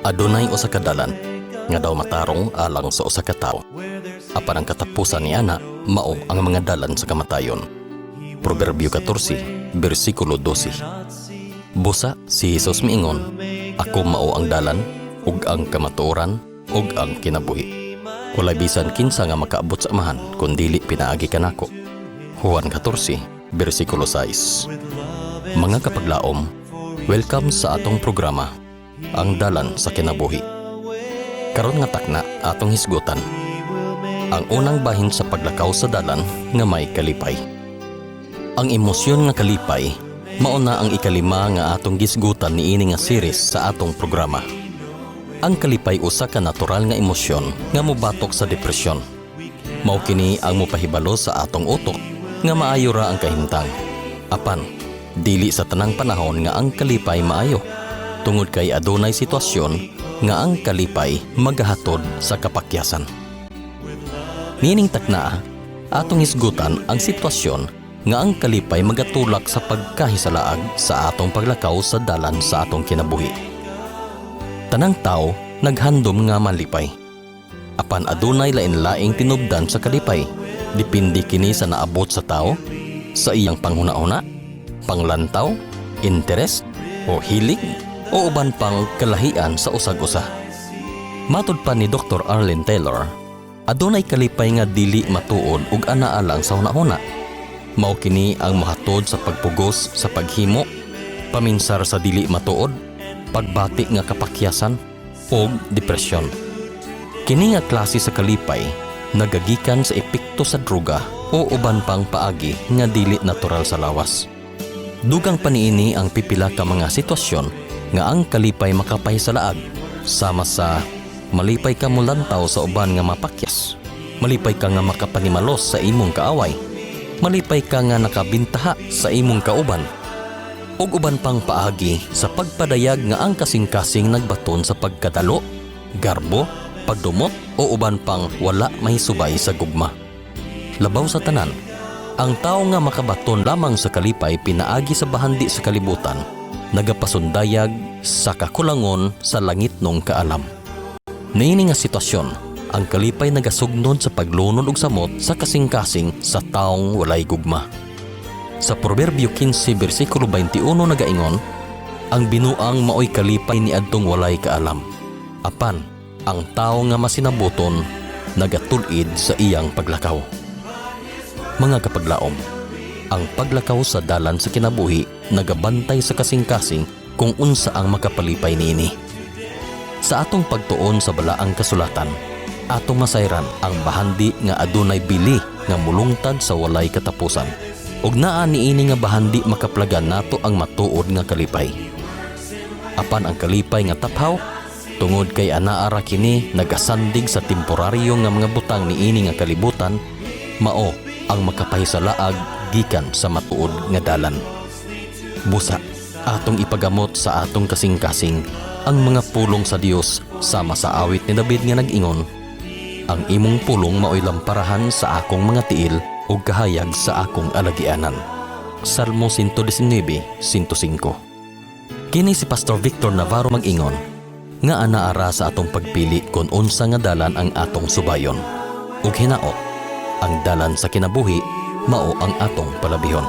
Adunay usa ka dalan nga daw matarong alang sa usa ka tawo. Apan ang katapusan ni ana mao ang mga dalan sa kamatayon. Proverbio 14, bersikulo 12. Busa si Jesus miingon, "Ako mao ang dalan ug ang kamatuoran ug ang kinabuhi. Walay bisan kinsa nga makaabot sa Amahan kun dili pinaagi kanako." Juan 14, bersikulo 6. Mga kapaglaom, welcome sa atong programa, Ang Dalan sa Kinabuhi. Karon nga takna, atong hisgutan ang unang bahin sa paglakaw sa dalan nga may kalipay. Ang emosyon nga kalipay mao na ang ikalima nga atong gisgutan niini nga series sa atong programa. Ang kalipay usa ka natural nga emosyon nga mobatok sa depresyon. Mao kini ang mopahibalo sa atong utok nga maayo ra ang kahimtang. Apan, dili sa tanang panahon nga ang kalipay maayo. Tungod kay adunay sitwasyon nga ang kalipay magahatod sa kapakyasan. Niining takna, atong hisgutan ang sitwasyon nga ang kalipay magatulak sa pagkahisalaag sa atong paglakaw sa dalan sa atong kinabuhi. Tanang tao naghandom nga malipay. Apan adunay lain-laing tinubdan sa kalipay. Depende kini sa naabot sa tao, sa iyang panghuna-huna, panglantaw, interes, o hilig, o uban pang kalahian sa usag-usa. Matud pa ni Dr. Arlene Taylor, adunay kalipay nga dili matuod ug anaa lang sa hunahuna. Mao kini ang mohatod sa pagpugos sa paghimo, paminsar sa dili matuod, pagbati nga kapakyasan, ug depresyon. Kini nga klase sa kalipay nagagikan sa epekto sa droga o uban pang paagi nga dili natural sa lawas. Dugang pa niini ang pipila ka mga sitwasyon nga ang kalipay makapahisalaag, sama sa malipay ka molantaw sa uban nga mapakyas, malipay ka nga makapanimalos sa imong kaaway, malipay ka nga nakabintaha sa imong kauban, ug uban pang paagi sa pagpadayag nga ang kasing-kasing nagbaton sa pagkadalo, garbo, pagdumot o uban pang wala mahisubay sa gugma. Labaw sa tanan, ang tao nga makabaton lamang sa kalipay pinaagi sa bahandi sa kalibutan, nagapasundayag sa kakulangon sa langitnong kaalam. Niini nga sitwasyon, ang kalipay nagasugnod sa paglunod og samot sa kasing-kasing sa taong walay gugma. Sa Proverbio 15 bersikulo 21 nagaingon, "Ang binuang maoy kalipay ni adtong walay kaalam. Apan, ang tao nga masinabuton nagatul-id sa iyang paglakaw." Mga kapaglaom, ang paglakaw sa dalan sa kinabuhi nagabantay sa kasing-kasing kung unsa ang makapalipay niini. Sa atong pagtuon sa balaang kasulatan, atong masayran ang bahandi nga adunay bili nga mulungtad sa walay katapusan. Ug naa niini nga bahandi makaplagan nato ang matuod nga kalipay. Apan ang kalipay nga taphaw, tungod kay anaa ra kini nagasandig sa temporaryo nga mga butang niini nga kalibutan, mao ang makapahisalaag gikan sa matuod nga dalan. Busa, atong ipagamot sa atong kasing-kasing ang mga pulong sa Dios sama sa awit ni David nga nag-ingon, "Ang imong pulong maoy lamparahan sa akong mga tiil ug kahayag sa akong alagianan." Salmo 119, 105. Kini si Pastor Victor Navarro mag-ingon nga anaa ra sa atong pagpili kung unsa nga dalan ang atong subayon. Ug hinaot, ang dalan sa kinabuhi mao ang atong palabihon.